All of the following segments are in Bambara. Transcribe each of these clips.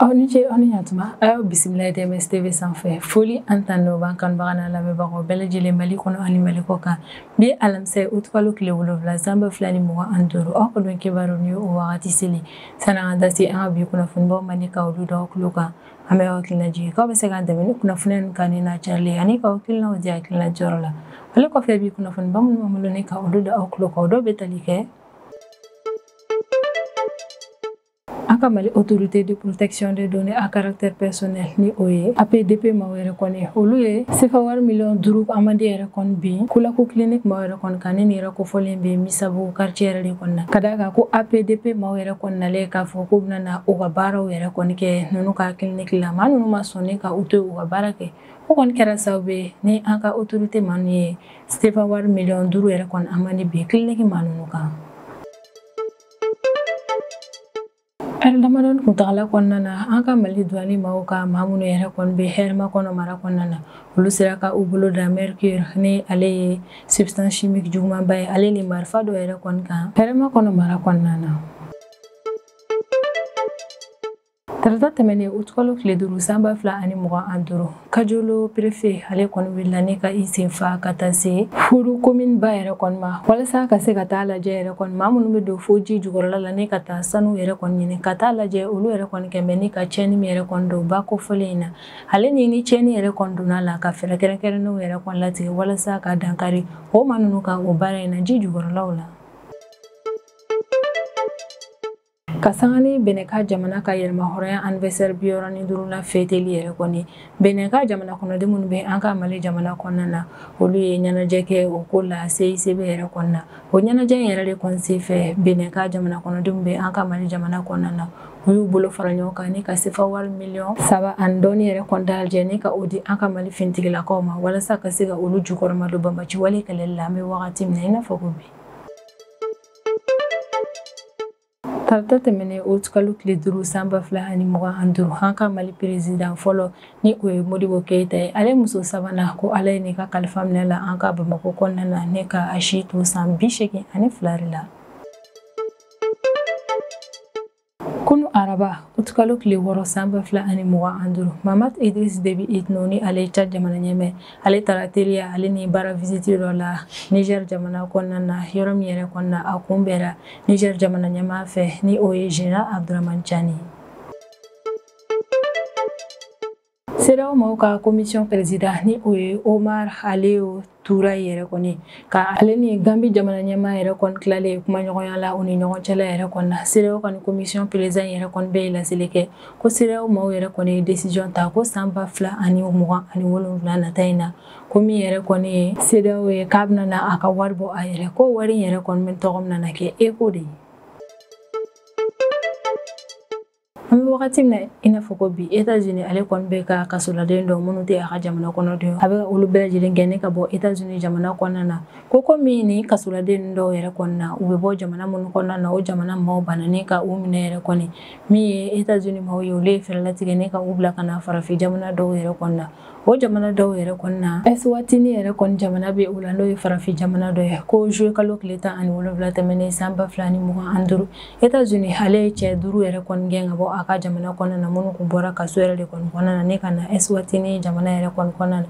Aw ni ce, aw ni ɲatuma. A y'aw bisimila DMS TV sanfɛ. Foli an tan n'o b'an kanubaga n'a lamɛnbagaw bɛɛ lajɛlen Mali kɔnɔ ani Mali kɔ kan. Bi ye alamisa ye, utukalo tile 7 san 2025. Aw ka don kibaru ni o wagati seli. Sanni an ka da se an ka bi kunnafonibaw ma ni ka olu da aw tulo kan, an bɛ aw hakilina jigin k'aw bɛ se k'an dɛmɛ ni kunnafoniya ninnu kan ni n'a carilen ani k'aw hakilinaw di hakilina jɔyɔrɔ la. Ale kɔfɛ, bi kunnafoniba minnu b'an bolo ni ka olu da aw tulo kan, o dɔw bɛ tali kɛ an ka Mali Autorité de protection des données à caractère personnel, ni o ye APDP maaw yɛrɛ kɔni, olu ye sefa wari miliyɔn 5 amende yɛrɛ kɔni bin Kulaku clinique maaw yɛrɛ kɔni kan. Ni nin yɛrɛ kofɔlen bɛ Misabugu quartier yɛrɛ de kɔni na, ka d'a kan ko APDP maaw yɛrɛ kɔni nalen k'a fɔ k'u bɛna na u ka baaraw yɛrɛ kɔni kɛ ninnu ka clinique la. Maa ninnu ma sɔn ni ka u to yen u ka baara kɛ. O kɔni kɛra sababu ye ni an ka autorité maa ninnu ye sefa wari miliyɔn 5 yɛrɛ kɔni amende bin clinique maa ninnu kan. Ɛri damadɔni kuntagala kɔnɔna na, an ka Mali douane maaw ka maa minnu yɛrɛ kɔni bɛ hɛrɛma kɔnɔ mara kɔnɔna na, olu sera ka u bolo da mercure, ni ale ye substance chimique jugumanba ye, ale ni marifa dɔ yɛrɛ kɔni kan hɛrɛma kɔnɔ mara kɔnɔna na. Tarata tɛmɛnen, utukalo tile 5 san 2025, Kajolo préfet ale kɔni wulila ni ka i sen fa ka taa se Furu commune ba yɛrɛ kɔni ma, walasa ka se ka taa lajɛ yɛrɛ kɔni maa minnu bɛ don fo ji jukɔrɔla la ni ka taa sanu yɛrɛ kɔni ɲini, ka taa lajɛ olu yɛrɛ kɔni kɛn bɛ ni ka tiɲɛni min yɛrɛ kɔni don ba kofɔlen in na, ale ni tiɲɛni yɛrɛ kɔni donna la, ka fɛɛrɛ kɛrɛnkɛrɛnnenw yɛrɛ kɔni latigɛ walasa ka dankari o maa ninnu ka o baara in na ji jukɔrɔlaw la. Ka sanga ni Benin ka jamana ka yɛrɛmahɔrɔnya anniversaire 65nan fêteli yɛrɛ kɔni, Benin ka jamana kɔnɔden minnu bɛ an ka Mali jamana kɔnɔna na, olu ye ɲɛnajɛ kɛ o ko la CICB yɛrɛ kɔnɔna na. O ɲɛnajɛ in yɛrɛ de kɔni senfɛ, Benin ka jamana kɔnɔdenw bɛ an ka Mali jamana kɔnɔna na, u y'u bolo fara ɲɔgɔn kan ni ka sefa wari miliyɔn 3 ani dɔɔni yɛrɛ kɔni dalajɛ ni ka o di an ka Mali finitigilakaw ma, walasa ka se ka olu jukɔrɔma don banbaci wale kɛlɛli la an bɛ wagati min na i n'a fɔ ko bi. Tarata tɛmɛnen, utukalo tile 5 san 2025, an ka Mali président fɔlɔ, ni o ye Modibo Keyita ye, ale muso sabanan ko Ala ye nin ka kalifa minɛ la an ka Bamakɔ kɔnɔna na, ne ka a si to san 82 de la. Kunu araba, utukalo tile 6 san 2025, Mahamat Idriss Déby Itno, ni ale ye Tchad jamana ɲɛmɛ, ale taara teriya ale ni baara visite dɔ la Niger jamana kɔnɔna na, yɔrɔ min yɛrɛ kɔnɔna a kunbɛnra Niger jamana ɲɛmaa fɛ, ni o ye Général Abdourahamane Tiani. CEDEAO maaw ka commission président, ni o ye Omar Alieu Touray yɛrɛ kɔni, ka ale ni Gambi jamana ɲɛmaa yɛrɛ kɔni tilalen kumaɲɔgɔnya la u ni ɲɔgɔn cɛla yɛrɛ kɔni na. CEDEAO ka ni commission président yɛrɛ kɔni bɛɛ ye laseli kɛ ko CEDEAO maaw yɛrɛ kɔni ye décision ta ko san 2027 nata in na, ko min yɛrɛ kɔni ye CEDEAO ye, k'a bɛna na a ka wari bɔ a yɛrɛ, ko wari in yɛrɛ kɔni tɔgɔ bɛna na kɛ ECO de ye. An bɛ wagati min na i n'a fɔ ko bi, États-Unis ale kɔni bɛ ka kasoladen dɔw minnu tɛ a ka jamana kɔnɔdenw, a bɛ ka olu bɛɛ lajɛlen gɛn ka bɔ États-Unis jamana kɔnɔna na. Ko komi ni kasoladen dɔw yɛrɛ kɔni na, u bɛ bɔ jamana minnu kɔnɔna na, o jamana maaw banna ni ka u minɛ yɛrɛ kɔni, min ye États-Unis maaw ye, olu ye fɛɛrɛ latigɛ ni ka u bila ka na farafin jamana dɔw yɛrɛ kɔni na. O jamana dɔw yɛrɛ kɔni na, Eswatini yɛrɛ kɔni jamana bɛ o la, n'o ye farafin jamana dɔ ye. Ko juillet kalo tile 17 tɛmɛnen san 2025, États-Unis ale ye cɛ 5 yɛrɛ kɔni gɛn ka bɔ a ka jamana kɔnɔna na, minnu kun bɔra kaso yɛrɛ de kɔni kɔnɔna na ne ka na Eswatini jamana yɛrɛ kɔni kɔnɔna na.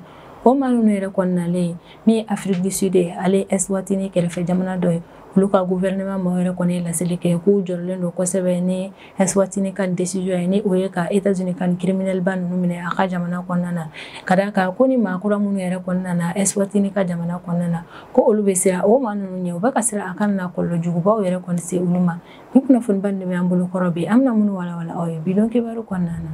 O maa ninnu yɛrɛ kɔni nalen, min ye Afrique du Sud ye, ale ye Eswatini kɛrɛfɛ jamana dɔ ye, olu ka gouvernement maaw yɛrɛ kɔni ye laseli kɛ k'u jɔrɔlen don kosɛbɛ ni Eswatini ka décision ye, ni o ye ka États-Unis ka criminel ba ninnu minɛ a ka jamana kɔnɔna na, ka d'a kan ko ni maa kura minnu yɛrɛ kɔni nana Eswatini ka jamana kɔnɔna na, ko olu bɛ siran o maa ninnu ɲɛ, u bɛ ka siran a kana na kɔlɔlɔ jugubaw yɛrɛ kɔni se olu ma. Ni kunnafoniba nin de bɛ an bolo kɔrɔ bi, an bɛna minnu walawala aw ye bi don kibaru kɔnɔna na.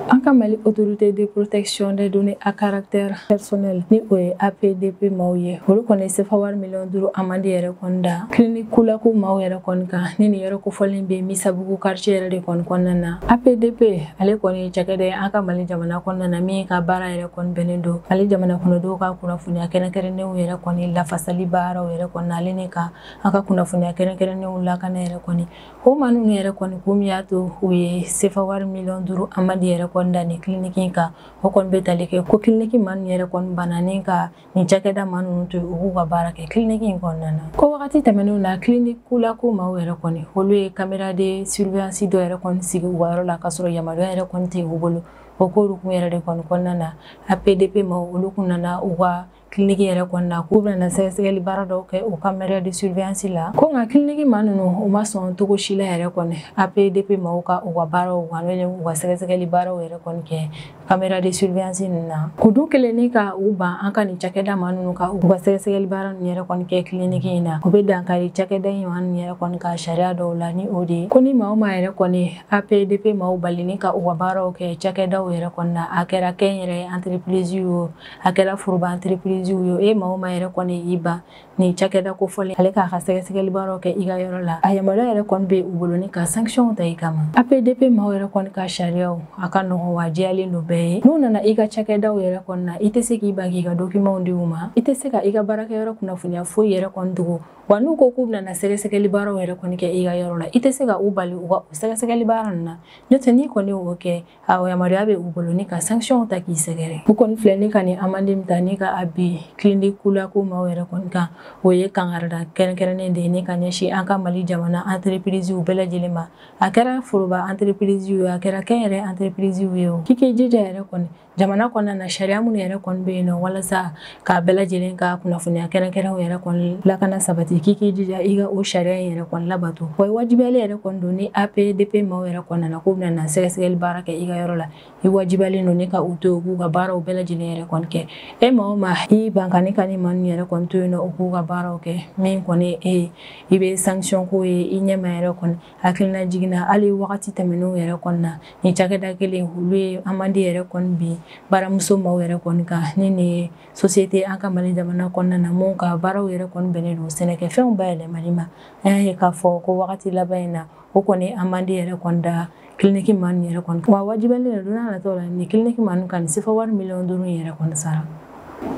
An ka Mali Autorité de protection des données à caractère personnel, ni o ye APDP maaw ye, olu kɔni ye sefa wari miliyɔn 5 amende yɛrɛ kɔni da clinique Kulaku maaw yɛrɛ kɔni kan, ni nin yɔrɔ kofɔlen bɛ Misabugu quartier yɛrɛ de kɔni kɔnɔna na. APDP ale kɔni ye cakɛda ye an ka Mali jamana kɔnɔna na, min ka baara yɛrɛ kɔni bɛnnen don Mali jamana kɔnɔdenw ka kunnafoniya kɛrɛnkɛrɛnnenw yɛrɛ kɔni lafasali baaraw yɛrɛ kɔni na, ale ni ka an ka kunnafoniya kɛrɛnkɛrɛnnenw lakana yɛrɛ kɔni. O maa ninnu yɛrɛ kɔni, ko min y'a to u ye sefa wari miliyɔn 5 amende yɛrɛ kɔni kɔni da nin clinique in kan, o kɔni bɛ tali kɛ ko clinique maa ninnu yɛrɛ kɔni banna ni ka nin cakɛda maa ninnu to yen u k'u ka baara kɛ clinique in kɔnɔna na. Ko wagati tɛmɛnenw na clinique Kulaku maaw yɛrɛ kɔni olu ye caméra de surveillance dɔ yɛrɛ kɔni sigi u ka yɔrɔ la k'a sɔrɔ yamaruya yɛrɛ kɔni tɛ u bolo. O ko hukumu yɛrɛ de kɔni kɔnɔna na APDP maaw olu kun nana u ka clinique yɛrɛ kɔni na k'u bɛna sɛgɛsɛgɛli baara dɔw kɛ o caméra de surveillance la. Ko nka clinique maa ninnu u ma sɔn cogo si la yɛrɛ kɔni APDP maaw ka u ka baaraw u ka sɛgɛsɛgɛli baaraw yɛrɛ kɔni kɛ caméra de surveillance ninnu na. Ko dun kelen ni ka u ban an ka nin cakɛda maa ninnu ka u ka sɛgɛsɛgɛli baara ninnu yɛrɛ kɔni kɛ clinique in na, o bɛ dankari cakɛda in maa ninnu yɛrɛ kɔni ka sariya dɔw la, ni o de ye ko ni maa o maa yɛrɛ kɔni APDP maaw bali ni ka u ka baaraw kɛ cakɛdaw yɛrɛ kɔni na, a kɛra kɛnyɛrɛye entreprise ye o, a kɛra foroba entreprise ye o, e maa o maa yɛrɛ kɔni y'i ban nin cakɛda kofɔlen ale k'a ka sɛgɛsɛgɛli baaraw kɛ i ka yɔrɔ la, a yamaruya yɛrɛ kɔni bɛ u bolo ni ka sanction ta i kama. APDP maaw yɛrɛ kɔni ka sariyaw a ka nɔgɔn wa jɛyalen don bɛɛ ye. N'u nana i ka cakɛdaw yɛrɛ kɔni na, i tɛ se k'i ban k'i ka documentw di u ma, i tɛ se ka i ka baarakɛyɔrɔ kunnafoniya foyi yɛrɛ kɔni dogo, wa n'u ko k'u bɛna sɛgɛsɛgɛli baaraw yɛrɛ kɔni kɛ i ka yɔrɔ la, i tɛ se ka u bali u ka sɛgɛsɛgɛli baara ninnu na, n'o tɛ n'i kɔni y'o kɛ, a yamaruya bɛ u bolo ni ka sanction ta k'i sɛgɛrɛ. U kɔni filɛ ni ka nin amende min ta ni ka a bin clinique Kulaku maaw yɛrɛ kɔni kan, o ye kangarida kɛrɛnkɛrɛnnen de ye ni ka ɲɛsin an ka Mali jamana entreprise bɛɛ lajɛlen ma, a kɛra foroba entreprise ye o, a kɛra kɛnyɛrɛye entreprise ye o, k'i k'i jija yɛrɛ kɔni jamana kɔnɔna na sariya minnu yɛrɛ kɔni bɛ yen nɔ walasa k'a bɛɛ lajɛlen ka kunnafoniya kɛrɛnkɛrɛnw yɛrɛ kɔni lakana sabati, k'i k'i jija i ka o sariya in yɛrɛ kɔni labato. Wa wajibiyalen yɛrɛ kɔni don ni APDP maaw yɛrɛ kɔni nana k'u bɛna na sɛgɛsɛgɛli baara kɛ i ka yɔrɔ la, i wajibiyalen don ni ka u to yen u k'u ka baaraw bɛɛ lajɛlen yɛrɛ kɔni kɛ. E maa o maa i ban ka ni ka ni maa ninnu yɛrɛ kɔni to yen nɔ u k'u ka baaraw kɛ, min kɔni e i bɛ sanction ko ye i ɲɛma yɛrɛ kɔni. Hakilina jiginna hali wagati tɛmɛnenw yɛrɛ kɔni na, nin cakɛda kelen olu ye amende yɛrɛ kɔni bin baramuso maaw yɛrɛ kɔni kan, ni nin ye société an ka Mali jamana kɔnɔna na mun ka baaraw yɛrɛ kɔni bɛnnen don sɛnɛkɛfɛnw bayɛlɛmali ma. An y'a ye k'a fɔ ko wagati laban in na o kɔni amende yɛrɛ kɔni da clinique maa ninnu yɛrɛ kɔni, wa wajibiyalen don n'a nataw la nin clinique maa ninnu ka nin sefa wari miliyɔn 5 yɛrɛ kɔni sara.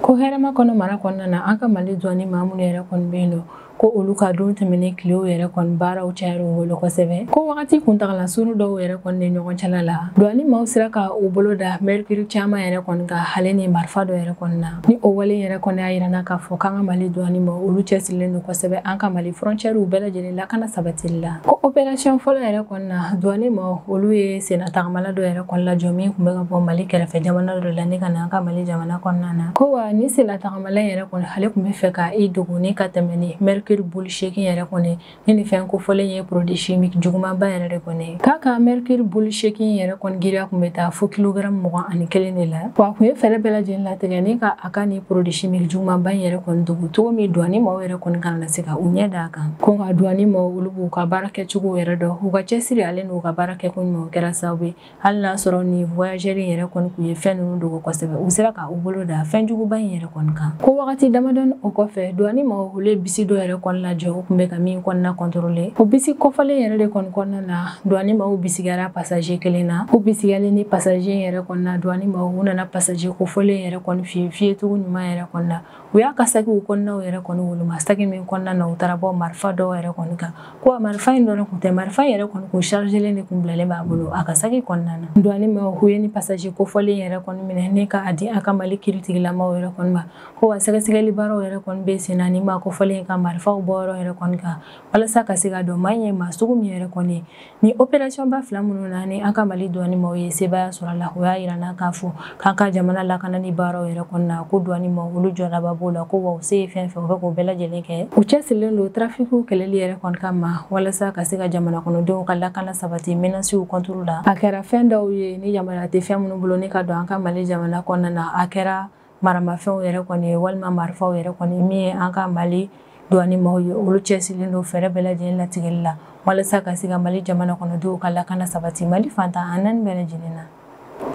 Ko hɛrɛma kɔnɔ mara kɔnɔna na an ka Mali douane maa minnu yɛrɛ kɔni bɛ yen nɔ, ko olu ka don tɛmɛnen tilew yɛrɛ kɔni baaraw cayara u bolo kosɛbɛ. Ko wagati kuntagala surun dɔw yɛrɛ kɔni ni ɲɔgɔn cɛla la, douane maaw sera ka u bolo da mercure caman yɛrɛ kɔni kan, ale ni marifa dɔ yɛrɛ kɔni na. Ni o wale yɛrɛ kɔni y'a yira n na k'a fɔ k'an ka Mali douane maaw olu cɛsirilen don kosɛbɛ an ka Mali frontière bɛɛ lajɛlen lakana sabatili la. Ko opération fɔlɔ yɛrɛ kɔni na, douane maaw olu ye sennatagamala dɔ yɛrɛ kɔni lajɔ min tun bɛ ka bɔ Mali kɛrɛfɛ jamana dɔ la ni ka na an ka Mali jamana kɔnɔna na. Ko wa ni sennatagamala yɛrɛ kɔni ale tun bɛ fɛ ka i dogo ni ka tɛmɛ ni mercure boli 8 yɛrɛ kɔni, ni nin fɛn kofɔlen ye produit chimique jugumanba yɛrɛ de kɔni. K'a ka mercure boli 8 yɛrɛ kɔni giriya tun bɛ taa fo kilogramme 21 de la. Wa a tun ye fɛɛrɛ bɛɛ lajɛlen latigɛ ni ka a ka nin produit chimique jugumanba in yɛrɛ kɔni dogo cogo min douane maaw yɛrɛ kɔni kana na se ka u ɲɛ d'a kan. Ko nka douane maaw olu b'u ka baara kɛcogo yɛrɛ dɔn, u ka cɛsiri ale n'u ka baara kɛko ɲuman kɛra sababu ye hali n'a sɔrɔ nin voyageur in yɛrɛ kɔni tun ye fɛn ninnu dogo kosɛbɛ, u sera ka u bolo da fɛn juguba in yɛrɛ kɔni kan. Ko wagati damadɔni o kɔfɛ, douane maaw olu ye bisi dɔ yɛrɛ kɔni lajɔ u tun bɛ ka min kɔnɔna contrôler. O bisi kɔfɔlen yɛrɛ de kɔni kɔnɔna na, douane maaw bisigiyara passager kelen na. O bisigiyalen ni passager yɛrɛ kɔni na, douane maaw u nana passager kofɔlen yɛrɛ kɔni fiyɛ fiyɛcogo ɲuman yɛrɛ kɔni na. U y'a ka sakiw kɔnɔnaw yɛrɛ kɔni woloma, saki min kɔnɔna na u taara bɔ marifa dɔw yɛrɛ kɔni kan. Ko a marifa in dɔrɔn kun tɛ, marifa in yɛrɛ kɔni kun chargelen de kun bilalen b'a bolo a ka saki kɔnɔna na. Douane maaw u ye ni passager kofɔlen yɛrɛ kɔni minɛ ni ka a di a ka Mali kiiritigilamaw yɛrɛ kɔni ma. Ko wa sɛgɛsɛgɛli baaraw yɛrɛ kɔni bɛ sen na ni maa kofɔlen ka marifaw bɔyɔrɔ yɛrɛ kɔni kan, walasa ka se ka dɔn maa in ye maa sugu min yɛrɛ kɔni ye. Ni opération ba fila minnu na ni an ka Mali douane maaw ye sebaaya sɔrɔ a la, o y'a yira n na k'a fɔ k'an ka jamana lakanani baaraw yɛrɛ kɔni na, ko douane maaw olu jɔdaba b'o la, ko wa u se ye fɛn fɛn u bɛ k'o bɛɛ lajɛlen kɛ. U cɛsirilen don trafic kɛlɛli yɛrɛ kɔni kama walasa ka se ka jamana kɔnɔdenw ka lakana sabati menaces contre la. A kɛra fɛn dɔw ye ni yamaruya tɛ fɛn minnu bolo ni ka don an ka Mali jamana kɔnɔna na, a kɛra maramafɛnw yɛrɛ kɔni ye walima marifaw yɛrɛ kɔni min ye an ka Mali douane maaw ye, olu cɛsirilen don fɛɛrɛ bɛɛ lajɛlen latigɛli la walasa ka se ka Mali jamana kɔnɔdenw ka lakana sabati Mali fantan a naani bɛɛ lajɛlen na.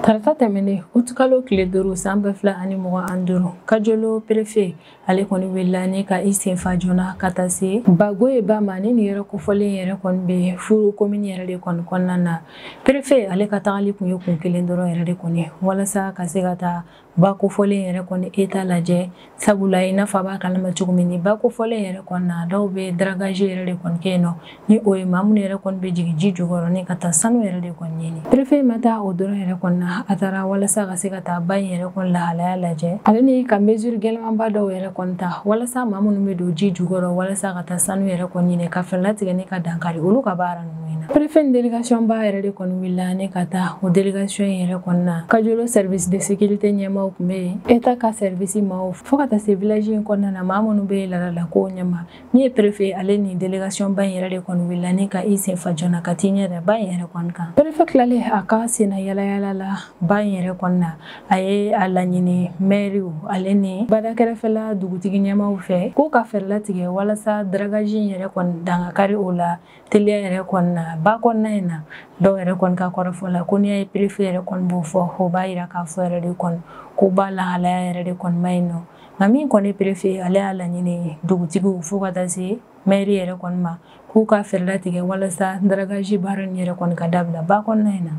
Tarata tɛmɛnen utukalo tile 5 san 2025, Kajolo préfet ale kɔni wulila ni ka i senfa joona ka taa se Bagoye ba ma ni nin yɔrɔ kofɔlen yɛrɛ kɔni bɛ Furu commune yɛrɛ de kɔni kɔnɔna na. Préfet ale ka tagali kun ye kun kelen dɔrɔn yɛrɛ de kɔni, walasa ka se ka taa ba kofɔlen yɛrɛ kɔni état lajɛ, sabula i n'a fɔ a b'a kalama cogo min ni ba kofɔlen yɛrɛ kɔni na dɔw bɛ dragage yɛrɛ de kɔni kɛ yen nɔ, ni o ye maa minnu yɛrɛ kɔni bɛ jigin ji jukɔrɔ ni ka taa sanu yɛrɛ de kɔni ɲini. Préfet ma taa o dɔrɔn yɛrɛ kɔni na, na a taara walasa ka se ka taa ba in yɛrɛ kɔni lahalaya lajɛ ale ni ka mesure gɛlɛmanba dɔw yɛrɛ kɔni ta walasa maa minnu bɛ don ji jukɔrɔ walasa ka taa sanu yɛrɛ kɔni ɲini ka fɛɛrɛ latigɛ ni ka dankari olu ka baara ninnu na. Préfet délégation ba yɛrɛ de kɔni wulila ne ka taa o délégation yɛrɛ kɔni na Kajolo service de sécurité ɲɛmaaw tun bɛ yen, État ka service maaw fo ka taa se village in kɔnɔna na maa minnu bɛ laadala kow ɲɛma. Min ye préfet ale ni délégation ba in yɛrɛ de kɔni wulila ni ka i sen fa joona ka t'i ɲɛ da ba in yɛrɛ kɔni kan. Préfet tilalen a ka senna yalayala la ba in yɛrɛ kɔni na, a ye a laɲini maire ale ni badakɛrɛfɛla dugutigi ɲɛmaaw fɛ k'u ka fɛɛrɛ latigɛ walasa dragage in yɛrɛ kɔni dankari o la teliya yɛrɛ kɔni na ba kɔnɔna in na. Dɔw yɛrɛ kɔni ka kɔrɔfɔ la ko n'i y'a ye préfet yɛrɛ kɔni b'o fɔ, o b'a yira k'a fɔ yɛrɛ de kɔni ko ba lahalaya yɛrɛ de kɔni ma ɲi nɔ. Nka min kɔni préfet ale y'a laɲini dugutigiw fo ka taa se maire yɛrɛ kɔni ma k'u ka fɛɛrɛ latigɛ walasa dragage baara in yɛrɛ kɔni ka dabila ba kɔnɔna in na.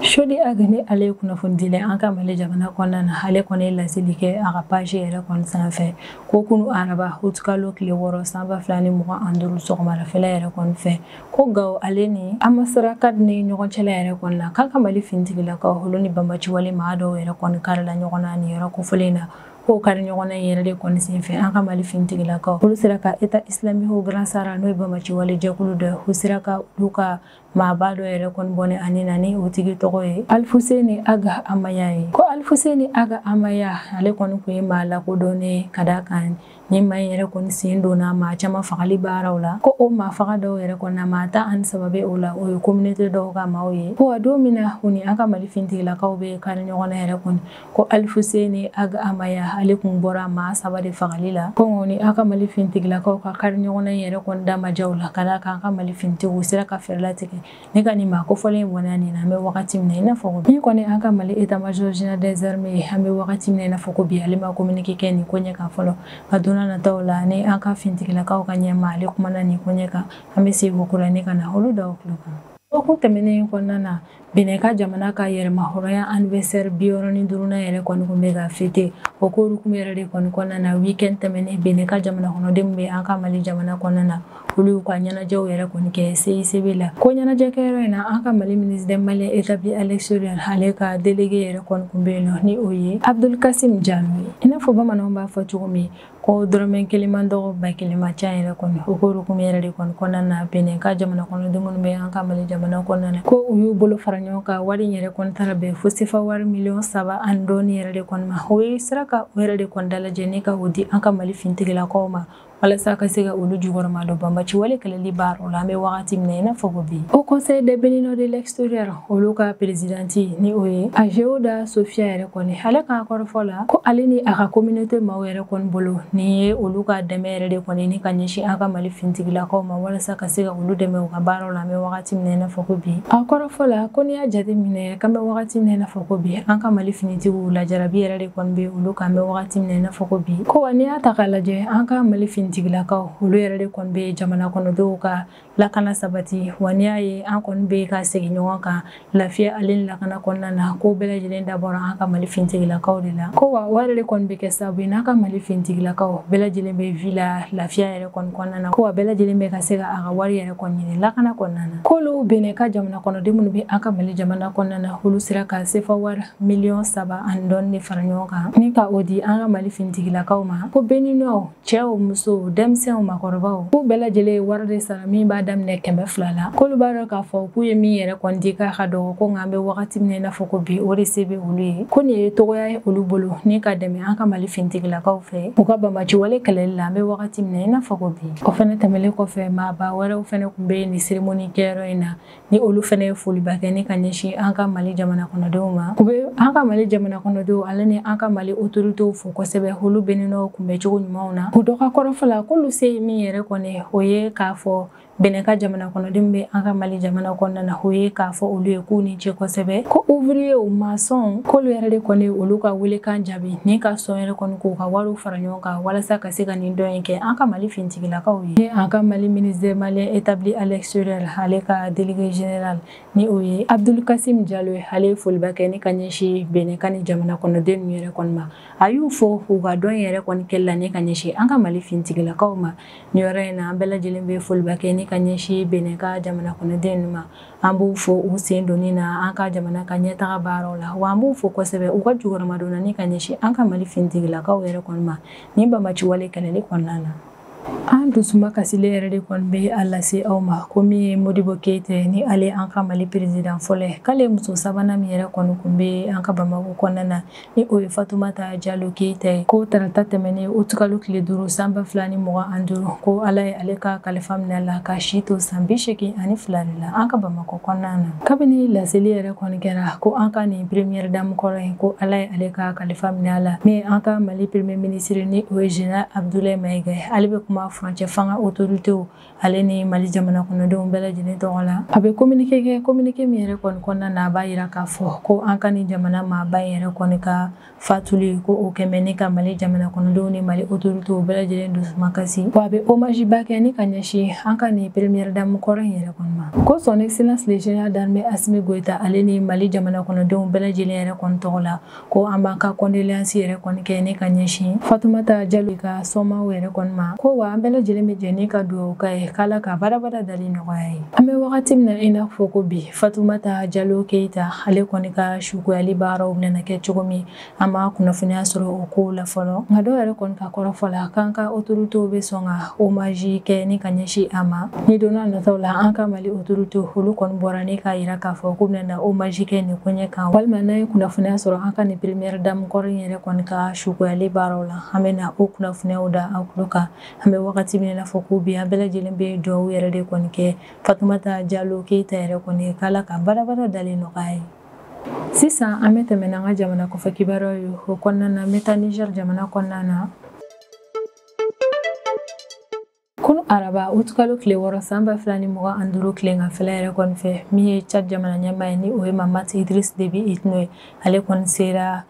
Sodi Agni ale ye kunnafonidila an ka Mali jamana kɔnɔna na, ale kɔni ye laseli kɛ a ka page yɛrɛ kɔni sanfɛ ko kunu araba utikalo tile 6 san 2025 sɔgɔmadafɛla yɛrɛ kɔni fɛ ko Gawo ale ni Amasara ni ɲɔgɔn cɛla yɛrɛ kɔni na k'a ka Mali finitigilakaw olu ni banbaciwale maa dɔw yɛrɛ kɔni karila ɲɔgɔn na nin yɔrɔ kofɔlen na. K'o kari ɲɔgɔn na yɛrɛ de kɔni senfɛ an ka Mali finitigilakaw olu sera ka État islamique au Grand Sahara n'o ye banbaciwale jɛkulu dɔ ye, u sera ka olu ka maaba dɔ yɛrɛ kɔni bɔnɛ ani na ni o tigi tɔgɔ ye Alifuseni Aga Amaya ye. Ko Alifuseni Aga Amaya ale kɔni tun ye maa lakodɔnnen ka d'a kan ni maa in yɛrɛ kɔni sen donna maa caman fagali baaraw la, ko o maa faga dɔw yɛrɛ kɔni na maa 13 bɛ o la, o ye communauté dɔw ka maaw ye. Ko wa don min na u ni an ka Mali finitigilakaw bɛ kari ɲɔgɔn na yɛrɛ kɔni ko Alifuseni Aga Amaya ale kun bɔra maa 3 de fagali la. Ko ni an ka Mali finitigilakaw ka kari ɲɔgɔn na yɛrɛ kɔni da ma diya u la ka d'a kan an ka Mali finitigiw sera ka fɛɛrɛ latigɛ ne ka nin maa kofɔlen bɔnɛ nin na. An bɛ wagati min na i n'a fɔ min kɔni an ka Mali état-major général des armées an bɛ wagati min na i n'a fɔ ko bi ale ma communiqué kɛ nin ko ɲɛ kan fɔlɔ, nka don nataw la ni an ka finitigilakaw ka ɲɛmaa ale kumana nin ko ɲɛ kan, an bɛ segin o ko la ne ka na olu da o tulo kan. O kun tɛmɛnen kɔnɔna na Benin ka jamana ka yɛrɛmahɔrɔnya anniversaire 65nan yɛrɛ kɔni kun bɛ ka fêter. O ko hukumu yɛrɛ de kɔni kɔnɔna na week-end tɛmɛnen Benin ka jamana kɔnɔdenw bɛ an ka Mali jamana kɔnɔna na olu y'u ka ɲɛnajɛw yɛrɛ kɔni kɛ CICB la. Ko ɲɛnajɛ kɛyɔrɔ in na an ka Mali ministre des Maliens établi à l'extérieur ale ka délégué yɛrɛ kɔni kun bɛ yen nɔ ni o ye Abdul Kasim Jalo ye. I n'a fɔ bamananw b'a fɔ cogo min ko dɔrɔmɛ kelen man dɔgɔ ba kelen man ca yɛrɛ kɔni, o ko hukumu yɛrɛ de kɔni kɔnɔna na Benin ka jamana kɔnɔdenw minnu bɛ an ka Mali jamana kɔnɔna na ko u y'u bolo fara ɲɔgɔn kan wari in yɛrɛ kɔni taara bɛn fo sefa wari miliyɔn 3 ani dɔɔni yɛrɛ de kɔni ma. O ye sera ka o yɛrɛ de kɔni dalajɛ ni ka o di an ka Mali finitigilakaw ma walasa ka se ka olu jukɔrɔma don banbaci wale kɛlɛli baaraw la an bɛ wagati min na i n'a fɔ ko bi. Au conseil des Béninois de l'extérieur olu ka présidente ni o ye Ageoda Sofia yɛrɛ kɔni ale ka kɔrɔfɔ la ko ale ni a ka communauté maaw yɛrɛ kɔni bolo nin ye olu ka dɛmɛ yɛrɛ de kɔni ni ka ɲɛsin an ka Mali finitigilakaw ma walasa ka se ka olu dɛmɛ u ka baaraw la an bɛ wagati min na i n'a fɔ ko bi. A kɔrɔfɔ la ko n'i y'a jateminɛ k'an bɛ wagati min na i n'a fɔ ko bi an ka Mali finitigiw lajarabi yɛrɛ de kɔni bɛ olu kan an bɛ wagati min na i n'a fɔ ko bi. Ko wa n'i y'a ta k'a lajɛ an ka Mali finitigilakaw olu yɛrɛ de kɔni bɛ jamana kɔnɔdenw ka lakana sabati, wa n'i y'a ye an kɔni bɛ ka segin ɲɔgɔn kan lafiya ale ni lakana kɔnɔna na ko bɛɛ lajɛlen dabɔra an ka Mali finitigilakaw de la. Ko wa o yɛrɛ de kɔni bɛ kɛ sababu ye n'an ka Mali finitigilakaw bɛɛ lajɛlen bɛ vie la lafiya yɛrɛ kɔni kɔnɔna na, ko wa bɛɛ lajɛlen bɛ ka se ka a ka wari yɛrɛ kɔni ɲini lakana kɔnɔna na. K'olu Benin ka jamana kɔnɔden minnu bɛ an ka Mali jamana kɔnɔna na olu sera ka sefa wari miliyɔn 3 ani dɔɔni de fara ɲɔgɔn kan ni ka o di an ka Mali finitigilakaw ma. Ko Béninois cɛw musow denmisɛnw maakɔrɔbaw k'u bɛɛ lajɛlen ye wari de sara min b'a daminɛ 200 la. K'olu b'a dɔn k'a fɔ k'u ye min yɛrɛ kɔni di k'a ka dɔgɔ, ko nka an bɛ wagati min na i n'a fɔ ko bi o de se bɛ olu ye. Ko nin ye tɔgɔya ye olu bolo ni ka dɛmɛ an ka Mali finitigilakaw fɛ u ka banbaciwale kɛlɛli la an bɛ wagati min na i n'a fɔ ko bi. O fɛnɛ tɛmɛnen kɔfɛ maaba wɛrɛw fɛnɛ tun bɛ nin cérémonie kɛyɔrɔ in na ni olu fɛnɛ ye foliba kɛ ni ka ɲɛsin an ka Mali jamana kɔnɔdenw ma. U bɛ an ka Mali jamana kɔnɔdenw ale ni an ka Mali autorités fo kosɛbɛ olu Béninois kunbɛcogo ɲumanw na. U dɔ ka kɔrɔfɔ la k'olu se ye min yɛrɛ kɔni o ye k'a fɔ Benin ka jamana kɔnɔdenw bɛ an ka Mali jamana kɔnɔna na o ye k'a fɔ olu ye k'u ni ce kosɛbɛ. Ko ouvrier maçon k'olu yɛrɛ de kɔni olu ka welekan jaabi ni ka sɔn yɛrɛ kɔni k'u ka wariw fara ɲɔgɔn kan walasa ka se ka nin dɔn in kɛ an ka Mali finitigilakaw ye. Ni an ka Mali ministre des Maliens établi à l'extérieur ale ka délégué général ni o ye Abdul Kasim Jalo ye, ale ye foliba kɛ ni ka ɲɛsin Benin ka ni jamana kɔnɔden ninnu yɛrɛ kɔni ma. A y'u fo u ka dɔn yɛrɛ kɔni kɛli la ni ka ɲɛsin an ka Mali finitigilakaw finitigilakaw ma. Nin yɔrɔ in na, an bɛɛ lajɛlen bɛ foliba kɛ ni ka ɲɛsin Benin ka jamana kɔnɔden ninnu ma. An b'u fo u sen donni na an ka jamana ka ɲɛtaga baaraw la, wa an b'u fo kosɛbɛ u ka jukɔrɔmadonna ni ka ɲɛsin an ka Mali finitigilakaw yɛrɛ kɔni ma nin banbaanciwale kɛlɛli kɔnɔna na. An dusuma kasilen yɛrɛ de kɔni bɛ a lase aw ma ko min ye Modibo Keyita ni ale an ka Mali président fɔlɔ ye, k'ale muso sabanan min yɛrɛ kɔni kun bɛ an ka Bamakɔ kɔnɔna na, ni o ye Fatumata Jalo Keyita ye, ko tarata tɛmɛnen utikalo tile 5 san 2025, ko Ala ye ale ka kalifa minɛ la ka si to san 82 de la an ka Bamakɔ kɔnɔna na. Kabini laseli yɛrɛ kɔni kɛra ko an ka nin première dame kɔrɔ in, ko Ala ye ale ka kalifa minɛ la, min an ka Mali premier ministre ni o ye Général Abdoulaye Maïga ye, ale bɛ kuma furancɛ fanga autoritéw ale ni Mali jamana kɔnɔdenw bɛɛ lajɛlen tɔgɔ la. A bɛ communiqué kɛ, communiqué min yɛrɛ kɔni kɔnɔna na, a b'a yira k'a fɔ ko an ka nin jamana maaba in yɛrɛ kɔni ka fatuli, ko o kɛmɛ ni ka Mali jamana kɔnɔdenw ni Mali autoritéw bɛɛ lajɛlen dusuma kasi, wa a bɛ hommage ba kɛ ni ka ɲɛsin an ka nin première dame kɔrɔ in yɛrɛ kɔni ma. Ko son excellence le général d'armée Assimi Goïta ale ni Mali jamana kɔnɔdenw bɛɛ lajɛlen yɛrɛ kɔni tɔgɔ la, ko an b'an ka condoléance yɛrɛ kɔni kɛ ni ka ɲɛsin Fatumata Jalo ka sɔmaw yɛrɛ kɔni ma, ko wa an bɛɛ lajɛlen bɛ jɛ ni ka dugawu k'a ye k'Ala ka badabada dali nɔgɔya ye. An bɛ wagati min na i n'a fɔ ko bi, Fatumata Jalo Keyita ale kɔni ka sukoyali baaraw bɛna kɛ cogo min, an ma kunnafoniya sɔrɔ o kow la fɔlɔ. Nka dɔw yɛrɛ kɔni ka kɔrɔfɔ la k'an ka autoritéw bɛ sɔn ka hommage kɛ ni ka ɲɛsin a ma. Ni don n'a nataw la, an ka Mali autoritéw olu kɔni bɔra ni k'a yira k'a fɔ k'u bɛna hommage kɛ nin koɲɛ kan, walima n'an ye kunnafoniya sɔrɔ an ka nin première dame kɔrɔ in yɛrɛ kɔni ka sukoyali baaraw la, an bɛna o kunnafoniyaw da aw tulo kan. An bɛ wagati min na fɔ ko bi, an bɛɛ lajɛlen bɛ dugawu yɛrɛ de kɔni kɛ Fatumata Jalo Keyita yɛrɛ kɔni k'Ala ka badabada dali nɔgɔya ye. Sisan an bɛ tɛmɛ n'an ka jamana kɔfɛ kibaruyaw ye. O kɔnɔna na, an bɛ taa Niger jamana kɔnɔna na. Kunu araba utikalo tile 6 san 2025 tileganfɛla yɛrɛ kɔni fɛ, min ye Tchad jamana ɲɛmaa ye ni o ye Mahamat Idriss Déby Itno ye, ale kɔni sera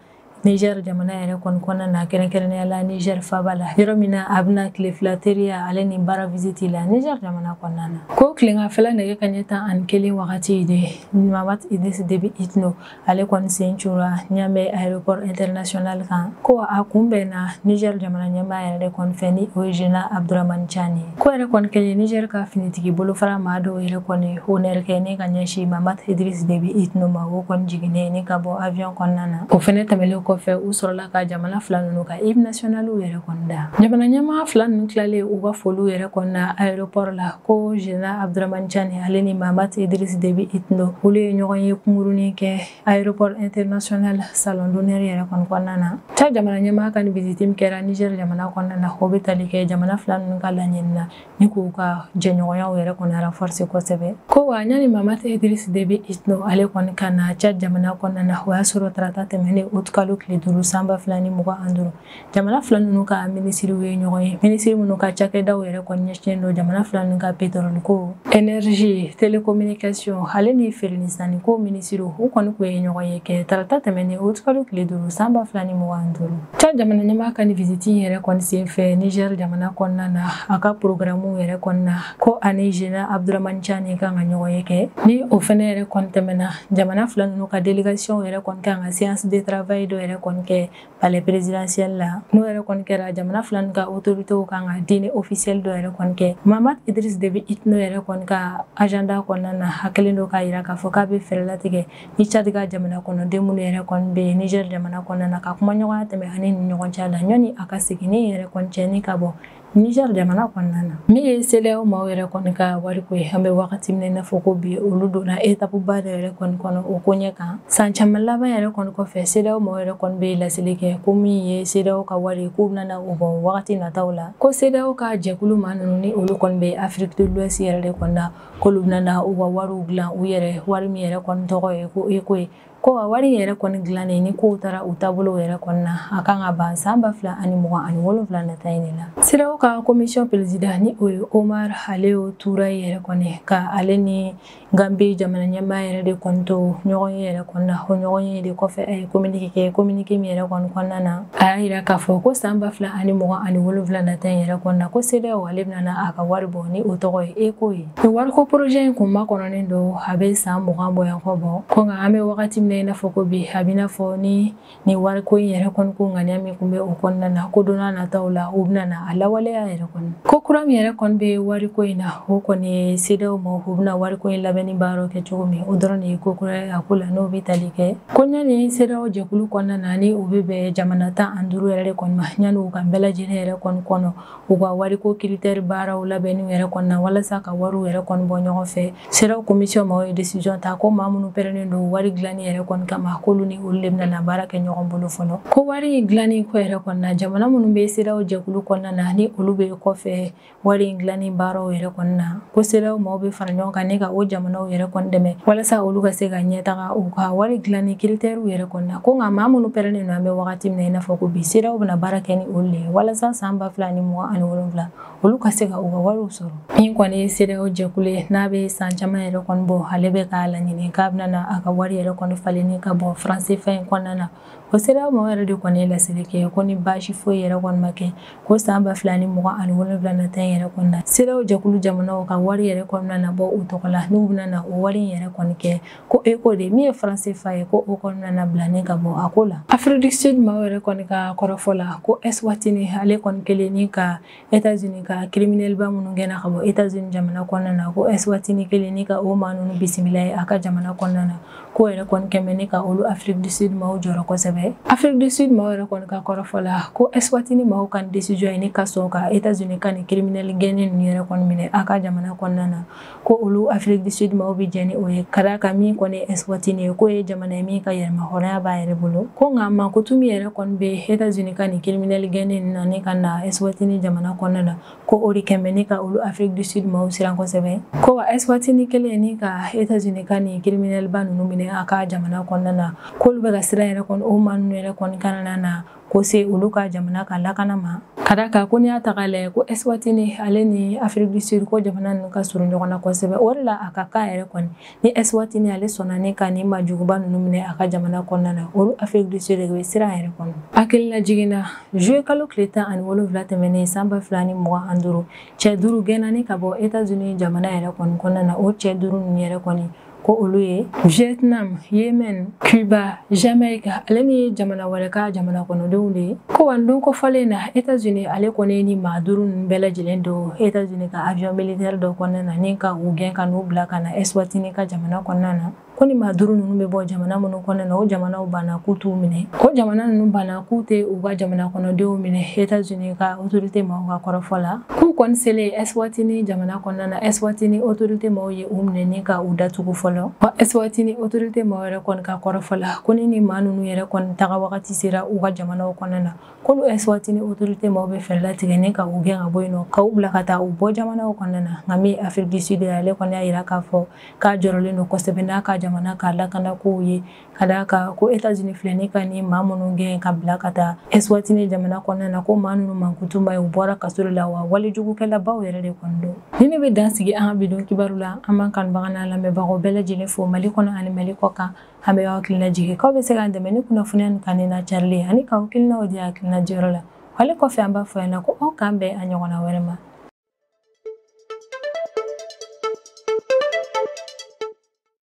Niger jamana yɛrɛ kɔni kɔnɔna na, kɛrɛnkɛrɛnnenya la Niger faaba la, yɔrɔ min na a bɛna tile 2 teriya ale ni baara visite la Niger jamana kɔnɔna na. Ko tileganfɛla nɛgɛ kanɲɛ 11 wagati de, Mahamat Idriss Déby Itno ale kɔni sen cura Niamey aéroport international kan, ko a kunbɛnna Niger jamana ɲɛmaa yɛrɛ de kɔni fɛ ni o ye Général Abdourahamane Tiani. Ko yɛrɛ kɔni kɛlen, Niger ka finitigi bolofara maa dɔw yɛrɛ kɔni honneur kɛ ni ka ɲɛsin Mahamat Idriss Déby Itno ma, o kɔni jiginnen ni ka bɔ avion kɔnɔna na. O fɛnɛ tɛmɛnen kɔfɛ, u sɔrɔla ka jamana fila ninnu ka hymne national yɛrɛ kɔni da. Jamana ɲɛmaa fila ninnu tilalen u ka foliw yɛrɛ kɔni na aéroport la, ko Général Abdourahamane Tiani ale ni Mahamat Idriss Déby Itno olu ye ɲɔgɔn ye kunkurunin kɛ aéroport international salon d'honneur yɛrɛ kɔni kɔnɔna na. Tchad jamana ɲɛmaa ka nin visite min kɛra Niger jamana kɔnɔna na, o bɛ tali kɛ jamana fila ninnu ka laɲini na ni k'u ka jɛɲɔgɔnyaw yɛrɛ kɔni renforcer kosɛbɛ. Ko wa yanni Mahamat Idriss Déby Itno ale kɔni ka na Tchad jamana kɔnɔna na, o y'a sɔrɔ tarata tɛmɛnen utikalo tile 5 san 2025, jamana fila ninnu ka minisiriw ye ɲɔgɔn ye, minisiri minnu ka cakɛdaw yɛrɛ kɔni ɲɛsinnen don jamana fila ninnu ka pétrole ko, énergie, télécommunication ale ni feere ni sanni ko minisiriw, u kɔni kun ye ɲɔgɔn ye kɛ tarata tɛmɛnen utikalo tile 5 san 2025. Tchad jamana ɲɛmaa ka nin visite in yɛrɛ kɔni senfɛ Niger jamana kɔnɔna na, a ka programme yɛrɛ kɔni na, ko ani Général Abdourahamane Tiani kan ka ɲɔgɔn ye kɛ. Ni o fɛnɛ yɛrɛ kɔni tɛmɛna, jamana fila ninnu ka délégation yɛrɛ kɔni kan ka séance de travail dɔ yɛrɛ kɔni kɛ palais présidentiel la. N'o yɛrɛ kɔni kɛra, jamana fila ninnu ka autoritéw kan ka dîner officiel dɔ yɛrɛ kɔni kɛ. Mahamat Idriss Déby Itno yɛrɛ kɔni ka agenda kɔnɔna na, a kɛlen don k'a yira k'a fɔ k'a bɛ fɛɛrɛ latigɛ ni Tchad ka jamana kɔnɔden minnu yɛrɛ kɔni bɛ Niger jamana kɔnɔna na, ka kuma ɲɔgɔnya tɛmɛ ani ni ɲɔgɔn cɛ la ɲɔni a ka segin ni yɛrɛ kɔni cɛ ni ka bɔ Niger jamana kɔnɔna na. Min ye CEDEAO maaw yɛrɛ kɔni ka wariko ye, an bɛ wagati min na i n'a fɔ ko bi, olu donna étape ba dɔ yɛrɛ kɔni kɔnɔ o koɲɛ kan. San caman laban yɛrɛ kɔni kɔfɛ, CEDEAO maaw yɛrɛ kɔni bɛ laseli kɛ ko min ye CEDEAO ka wari k'u bɛna o bɔ wagati nataw la, ko CEDEAO ka jɛkulu maa ninnu ni olu kɔni bɛ Afrique de l'Ouest yɛrɛ de kɔni na, k'olu bɛna u ka wariw dilan u yɛrɛ, wari min yɛrɛ kɔni tɔgɔ ye ko ECO ye. Ko wa wari yɛrɛ kɔni dilannen ni kow taara u taabolo yɛrɛ kɔni na, a kan ka ban san 2027 nata in de la. CEDEAO ka commission président ni o ye Omar Alieu Touray yɛrɛ kɔni ka ale ni Gambie jamana ɲɛmaa yɛrɛ de kɔni to ɲɔgɔn ye yɛrɛ kɔni na. O ɲɔgɔn ye de kɔfɛ, a ye communiqué kɛ, communiqué min yɛrɛ kɔni kɔnɔna na, a y'a yira k'a fɔ ko san 2027 nata in yɛrɛ kɔni na, ko CEDEAO ale bɛna a ka wari bɔ ni o tɔgɔ ye ECO ye. Nin wariko projet in kun makɔnɔnen don, a bɛ san 20 bɔɲɔgɔn bɔ, ko nka an bɛ wagati min min na i n'a fɔ ko bi a b'i n'a fɔ ni ni wariko in yɛrɛ kɔni ko ŋaniya min tun bɛ o kɔnɔna na ko don n'a nataw la u bɛna na a lawaleya yɛrɛ kɔni. Ko kura min yɛrɛ kɔni bɛ wariko in na o kɔni ye CEDEAO ma u bɛna wariko in labɛnni baaraw kɛ cogo min o dɔrɔn de ye ko kura ye a ko la n'o bɛ tali kɛ ko ɲani CEDEAO jɛkulu kɔnɔna na ni u bɛ bɛn jamana 15 yɛrɛ de kɔni ma ɲani u ka bɛɛ lajɛlen yɛrɛ kɔni kɔnɔ u ka wariko critère baaraw labɛnniw yɛrɛ kɔni na walasa ka wariw yɛrɛ kɔni bɔ ɲɔgɔn fɛ. CEDEAO commission maaw ye décision ta ko maa minnu pɛrɛnnen don wari dilanni yɛrɛ kɔni kama k'olu ni olu de bɛna na baara kɛ ɲɔgɔn bolo fɔlɔ. Ko wari in dilanni ko yɛrɛ kɔni na jamana minnu bɛ CEDEAO jɛkulu kɔnɔna na ni olu bɛ kɔfɛ wari in dilanni baaraw yɛrɛ kɔni na ko CEDEAO maaw bɛ fara ɲɔgɔn kan ne ka o jamanaw yɛrɛ kɔni dɛmɛ walasa olu ka se ka ɲɛtaga u ka wari dilanni critères yɛrɛ kɔni na. Ko nka maa minnu pɛrɛnnen don an bɛ wagati min na i n'a fɔ ko bi CEDEAO bɛna baara kɛ ni olu de ye walasa san 2027 olu ka se ka u ka wariw sɔrɔ. Min kɔni ye CEDEAO jɛkulu ye n'a bɛ san caman yɛrɛ kɔni bɔ ale bɛ k'a laɲini k'a bɛna na a ka wari yɛrɛ kɔni falenni ka bɔ franc CFA in kɔnɔna na. O CEDEAO maaw yɛrɛ de kɔni ye laseli kɛ ko ni baasi foyi yɛrɛ kɔni ma kɛ ko san 2027 nata in yɛrɛ kɔni na CEDEAO jɛkulu jamanaw ka wari yɛrɛ kɔnɔna na bɔ u tɔgɔ la n'u bɛna na o wari in yɛrɛ kɔni kɛ ko ECO de min ye franc CFA ye ko o kɔnɔna na bilanen ka bɔ a ko la. Afrique du Sud maaw yɛrɛ kɔni ka kɔrɔfɔ la ko Eswatini ale kɔni kelen ni ka États-Unis ka criminel ba minnu gɛnna ka bɔ États-Unis jamana kɔnɔna na ko Eswatini kelen ni ka o maa ninnu bisimila ye a ka jamana kɔnɔna na ko yɛrɛ kɔni kɛmɛ ni ka olu Afrique du Sud maaw jɔrɔ kosɛbɛ. Afrique du Sud maaw yɛrɛ kɔni ka kɔrɔfɔ la ko Eswatini maaw ka décision ye ni ka sɔn ka États-Unis ka nin criminel gɛnnen ninnu yɛrɛ kɔni minɛ a ka jamana kɔnɔna na ko olu Afrique du Sud maaw bɛ jɛn ni o ye ka d'a kan min kɔni ye Eswatini ye k'o ye jamana ye min ka yɛrɛmahɔrɔnya b'a yɛrɛ bolo. Ko nka mankutu min yɛrɛ kɔni bɛ États-Unis ka nin criminel gɛnnen ninnu na ni ka na Eswatini jamana kɔnɔna na ko o de kɛmɛ ni ka olu Afrique du Sud maaw siran kosɛbɛ. Ko wa Eswatini kelen ni ka États-Unis ka nin criminel ba ninnu minɛ a ka jamana kɔnɔna na k'olu bɛ ka siran yɛrɛ kɔni o maa ninnu yɛrɛ kɔni kana na ko se olu ka jamana ka lakana ma. Ka d'a kan ko n'i y'a ta k'a lajɛ ko Eswatini ale ni Afrique du Sud ko jamana ninnu ka surun ɲɔgɔn na kosɛbɛ o de la a ka kan yɛrɛ kɔni ni Eswatini ale sɔnna ni ka nin maajuguba ninnu minɛ a ka jamana kɔnɔna na olu Afrique du Sud de bɛ siran yɛrɛ kɔnɔ. Hakilina jiginna juillet kalo tile 17 tɛmɛnen san 2025 cɛ 5 gɛnna ni ka bɔ États-Unis jamana yɛrɛ kɔni kɔnɔna na o cɛ 5 ninnu yɛrɛ kɔni ko olu ye Vietnam, Yemen, Cuba, Jamaïque ale ni jamana wɛrɛ ka jamana kɔnɔdenw de ye. Ko wa don kofɔlen na États-Unis ale kɔni ni maa 5 ninnu bɛɛ lajɛlen don États-Unis ka avion militaire dɔ kɔnɔna na ni ka u gɛn ka n'u bila ka na Eswatini ka jamana kɔnɔna na. Ko ni maa 5 ninnu bɛ bɔ jamana minnu kɔnɔna na o jamanaw banna k'u t'u minɛ. O jamana ninnu banna k'u tɛ u ka jamana kɔnɔdenw minɛ États-Unis ka autorité maaw ka kɔrɔfɔ la. K'u kɔni selen Eswatini jamana kɔnɔna na Eswatini autorité maaw ye u minɛ ni ka u datugu fɔlɔ. Wa Eswatini autorité maaw yɛrɛ kɔni ka kɔrɔfɔ la ko ni maa ninnu yɛrɛ kɔni taga wagati sera u ka jamanaw kɔnɔna na k'olu Eswatini autorité maaw bɛ fɛɛrɛ latigɛ ni ka u gɛn ka bɔ yen nɔ k'u bila ka taa u bɔ jamanaw kɔnɔna na. Nka min Afrique du Sud ale kɔni y'a yira k'a fɔ k'a jɔrɔlen don kosɛbɛ n'a ka jamana ka lakana kow ye ka d'a kan ko États-Unis filɛ ni ka ni maa minnu gɛn ka bila ka taa Eswatini jamana kɔnɔna na ko maa ninnu mankutu ma ye u bɔra kaso de la wa walejugukɛlabaw yɛrɛ de kɔni don. Ni ne bɛ dan sigi an ka bi don kibaru la an b'an kanubaga n'a lamɛnbagaw bɛɛ lajɛlen fo Mali kɔnɔ ani Mali kɔ kan. An bɛ aw hakilina jigin k'aw bɛ se k'an dɛmɛ ni kunnafoniya nin kanni n'a carili ye ani k'aw hakilinaw di hakilina jɔyɔrɔ la. Ale kɔfɛ an b'a fɔ ɲɛna ko aw k'an bɛn a ɲɔgɔnna wɛrɛ ma.